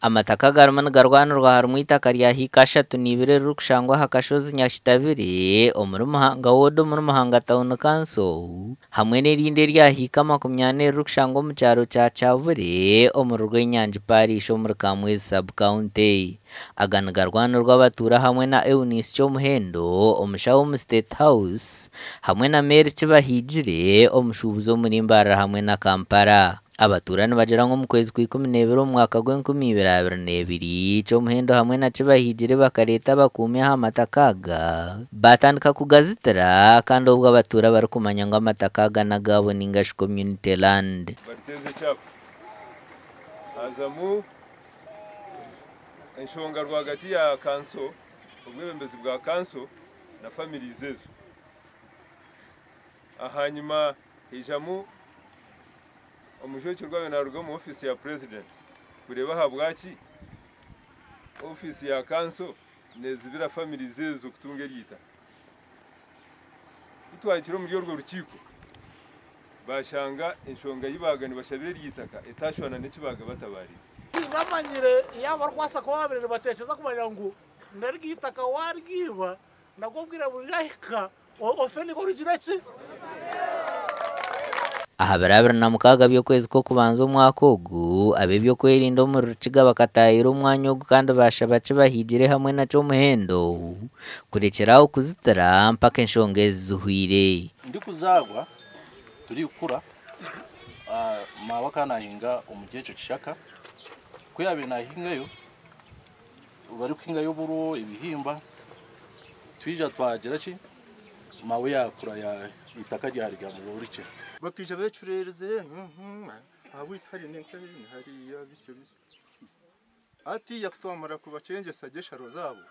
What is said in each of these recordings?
Amataka agarimu nigarwanirwa harimu eitaka rya hiika 32 eririkushangwa aha kashozi Nyakitabire omuri Muhanga ward omuri Muhanga Town Council hamwe n'erindi erya hiika 40 eririkushangwa omu kyaro kya Kyabure omuri Rwenyangi Parish omuri Kamwezi sub-county. Aga nigarwanirwa abatuura hamwe na Eunice Kyomuhendo omushaho omu State House hamwe na Mary Kibahigire omushuubuzi omuri Mbarara hamwe na Kampala. Abatuura nibagira ngu omu kwezi kwa 12 omu mwaka gw'e2022 Kyomuhendo hamwe na Kibahigire bakareeta abakuumi aha mataka aga batandika kugazitira kandi obwo abatuura barikumanya ngu amataka aga n'agaabo ningashi community land. Bariteeza ekyapa hazamu enshonga rwagati ya kanso, obwebembezi bwa kanso na families ezo. Ahanyuma haijamu omujwekyerwa waabaire naaruga omu ofiisi ya purezidenti kureeba ahabwaki ofiisi ya kanso neezibira families ezo kutunga eryo itaka. Ku twahikire omuri orwo rukiiko, baashanga enshonga ei baaga nibashabira eryo itaka etaashwana n'eki baaga batabaarize. Bamanyire yaaba barikubaasa kuba babire nibateekyeza kumanya ngu n'eryo itaka waaryiba nabwo obwire buryahika ofe nigwo orugire ki? Aha biro 26 by'okwezi kw'okubanza omwaka ogu, ab'ebyokwerinda omuri Rukiga bakataahira omwanya ogu kandi baashaba Kibahigire hamwe na Kyomuhendo kurekyera aho kuzitira mpaka enshonga ezi zihwire. Ndikuzaarwa turikukura, maawe akaba naahinga omuri ekyo kishaka, ku yaabaire naahingayo barikuhingayo oburo, ebihimba, twija twagira ki, maawe yaakura eitaka ryarigamu rikye. Bakaija becureerize ahabwaitu hari n'enkahi hariya bisyo bisyo. Hatiiya ku twamara kubakyengyesa gye esharo zaabo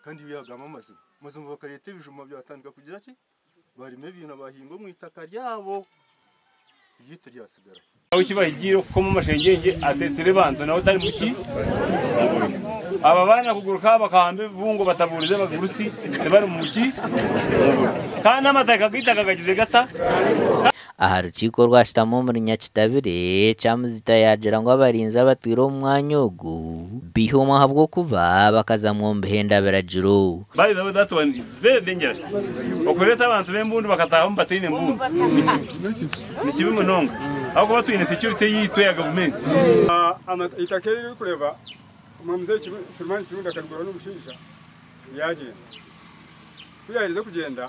kandi yagamba amazima. Amazima bakareeta ebijuma byatandika kugira ki? Barima ebiina bahinga omu itaka ryabo eryaitu ryasigaraho. Aho Kibahigire okukoma amashengyengye ateetsire bantu nawe otari muki muburyo. Aba baana kuguruka bakahamba ebibungo batabuurize abagurusi tibari muki muburyo. Kandi n'amataka g'eitaka gagize gata? Aha rukiiko orwashutami omuri Nyakitabire, Kyamuzita yaagira ngu abarinzi abatwire omu mwanya ogu baihwamu ahabw'okuba bakazamu omu bihenda biragiro. By the way that one is very dangerous. Okureeta abantu b'embundu bakataahamu bataine mbundu ni kibi. Ni kibi munonga. Ahabw'okuba twine security yaitu eya gavumenti. Eitaka eri orikureeba omuzeeyi Sulumani Kirunda akariguraho n'omushaija yaagyenda. Ku yaaherize kugyenda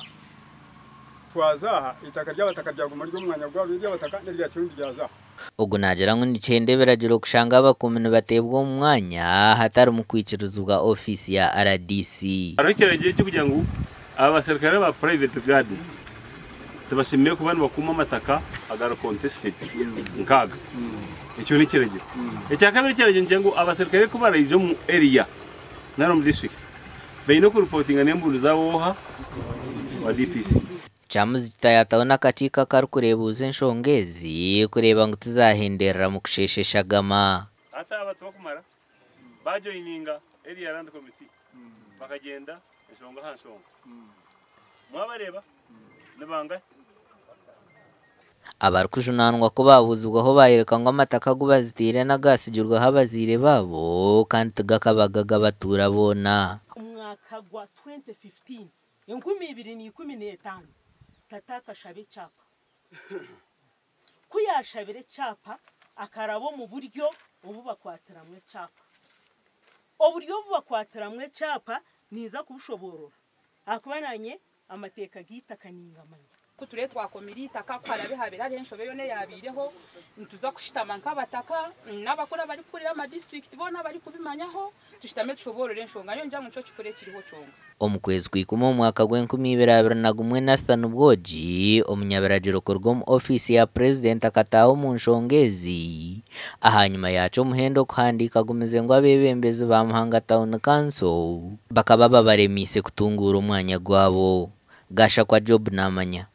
twaza aha, eitaka ry'abataka ryaguma riri omu mwanya gwaryo ery'abataka n'erya Kirundi ryaza aha. Ogu naagira ngu nikihenda ebiragiro kushanga abakuumi nibateebwa omu mwanya hatarimu kwikirizibwa ofiisi ya RDC. Hariho ekiragiro ekirikugira ngu abaserukare ba private guards tibashemereire kuba nibakuuma amataka agari contested nk'aga. Ekyo n'ekiragiro. Ekyakabiri ekiragiro nikigira ngu abaserukare ku baraija omu area nari omu district baine kuripotinga n'embundu zaabo oha wa DPC. Kyamuzita yaataho n'akakiiko akarikureebuuza enshonga ezi kureeba ngu tizahenderera mu kusheesha eshagama. Hati aba tibakumara bajoininga area land committee bakagyenda enshonga aha nshonga. Mwabareeba nibangahi? Abarikujunaanwa ku baabuuzibwaho baayereka ngu amataka agu bazitiire n'agaatsigirweho abazaire baabo kandi tigakabaga g'abatuura boona. Omwaka gwa 2015, 2015, tata akashaba ekyapa. Ku yaashabire ekyapa, akaraba omu buryo obu bakwatiramu ekyapa. Oburyo obu bakwatiramu ekyapa ninza kubushoboorora ahakuba naanye amateeka g'eitaka ningamanya. Ku turebe twakomire eitaka, ku harabe habeire hariho enshobe yoona eyaabaireho, nituza kushutama nk'abataka n'abakuru abarikukurira amadistrict boona abarikubimanyaho, tushutame tushoboorore enshonga. Nyowe ningira ngu nikyo kikuru ekiriho kyonka. Omu kwezi kwa ikumi omu mwaka gw'enkumi ibiri abiri na gumwe Nathan Bwogi, omunyabiragiro kuruga omu ofiisi ya Purezidenti akataaha omu nshonga ezi ahanyima ya Kyomuhendo okuhandiika agumize ngu abeebembezi ba Muhanga Town Council bakaba babaremiise kutunguura omwanya gwabo. Gashakwa Job naamanya.